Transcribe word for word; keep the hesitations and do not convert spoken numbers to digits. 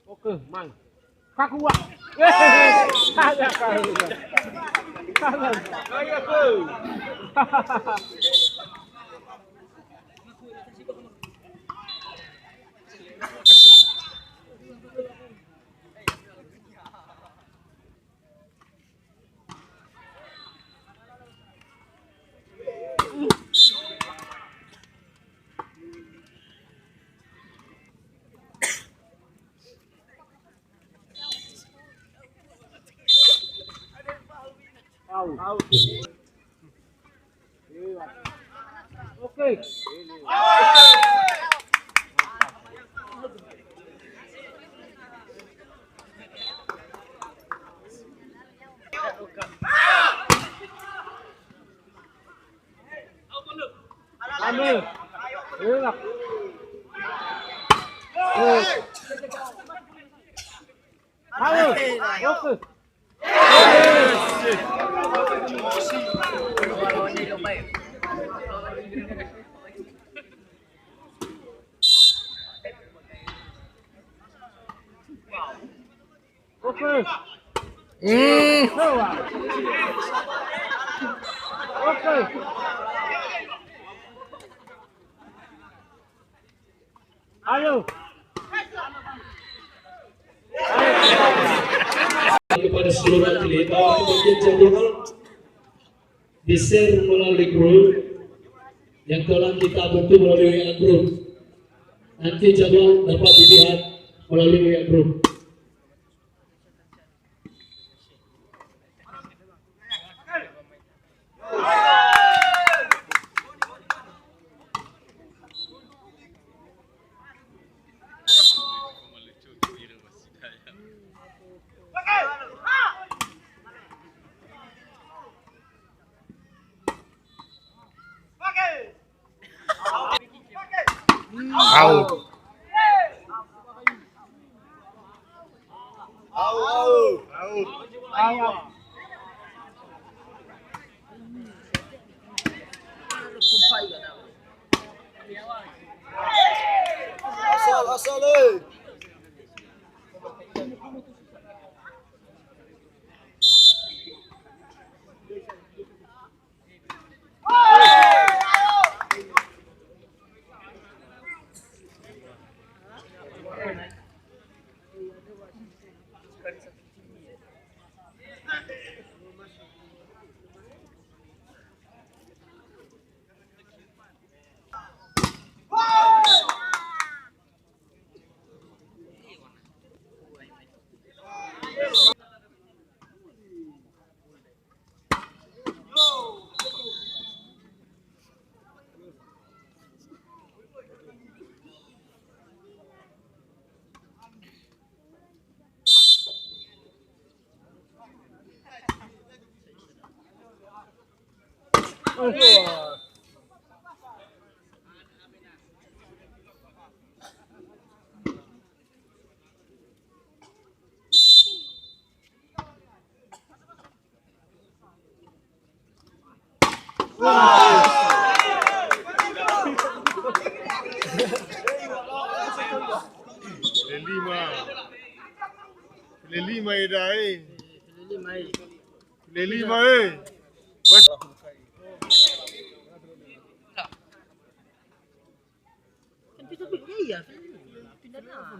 Oke, mai. Kakua. Eh, ada kau. Ada. Au. Au. Oke. Ame. Enak. Eh. Ayo. Oke. Oke. Hmm. Oke. Ayo. Kepada seluruh atlet, bahwa pembagian jadwal di-share melalui grup yang telah kita bentuk melalui W A group. Nanti jadwal dapat dilihat melalui W A group. Au. Au, au. Au. Asal, asal, eh. Lelima. Lelima eda, eh. Lelima, eh. Wes. Kan bisa begitu ya, pindah lah.